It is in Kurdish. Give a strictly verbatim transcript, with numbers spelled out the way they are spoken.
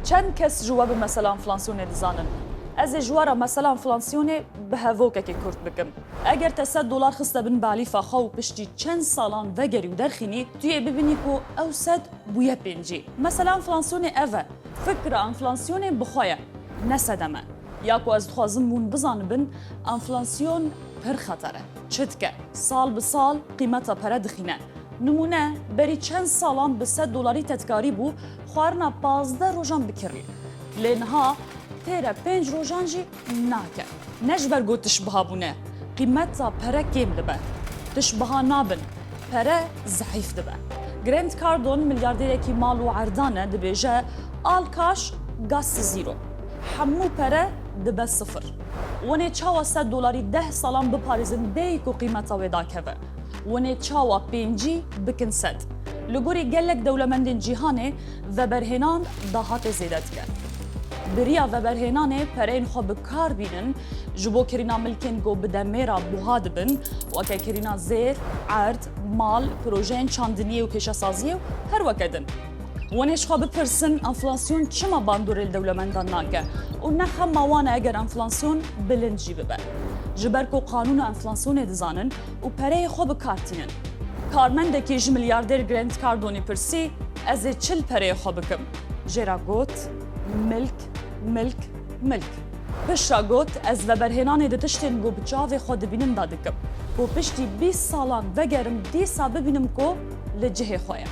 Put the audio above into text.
Çend kes ji we bi mesela enflasyonê dizanin? Ez ê ji we re mesela enflasyonê bi hevokekê kurt bikim. Eger te sed dolar xiste bin balîfa xwe û piştî çend salan vegerî û derxînî, tu yê bibînî ku ew sed bûye pêncî. Mesela enflasyonê ev e. Fikra enflasyonê bi xwe ye, ne sedem e. Ya ku ez dixwazim hûn bizanibin, enflasyon pir xeter e. Çi dike? Sal bi sal qîmeta pere dixîne. Nimûne, berî çend salan bi sed dolarî te dikarîbû xwarina pazdeh rojan bikirî. Lê niha têre pênc rojan jî nake. Ne ji ber ku tiştbiha bûne, qîmeta pere kêm dibe. Tiştbiha nabin, pere zehîf dibe. Grant Cardone, milyardêrekî mal û erdan e, dibêje, "All cash goes to zero." Hemû pere dibe sifir. Wenê çawa sed dolarî deh salan biparêzin bêyî ku qîmeta wê dakeve? Wenê çawa pêncî bikin sed? Li gorî gelek dewlemendên cîhanê veberhênan dahatê zêde dike. Bi riya veberhênanê pereyên xwe bi kar bînin, ji bo kirîna milkên ku bi demê re buha dibin, weke kirîna zêr, erd, mal, projeyên çandiniyê û kêşesaziyê û her weke din. Wenê ji xwe bipirsin, enflasyon çima bandorê li dewlemendan nake? Û ne xema wan e eger enflasyon bilind jî bibe. Ji ber ku qanûna enflasyonê dizanin û pereyê xwe bi kar tînin. Karmendekî ji milyardêr Grant Cardone pirsî, "Ez ê çi li pereyê xwe bikim?" Jê re got, "Milk, milk, milk." Piştre got, "Ez veberhênanê di tiştên ku bi çavê xwe dibînim de dikim. Ku piştî bîst salan vegerim dîsa bibînim ku li cihê xwe ye."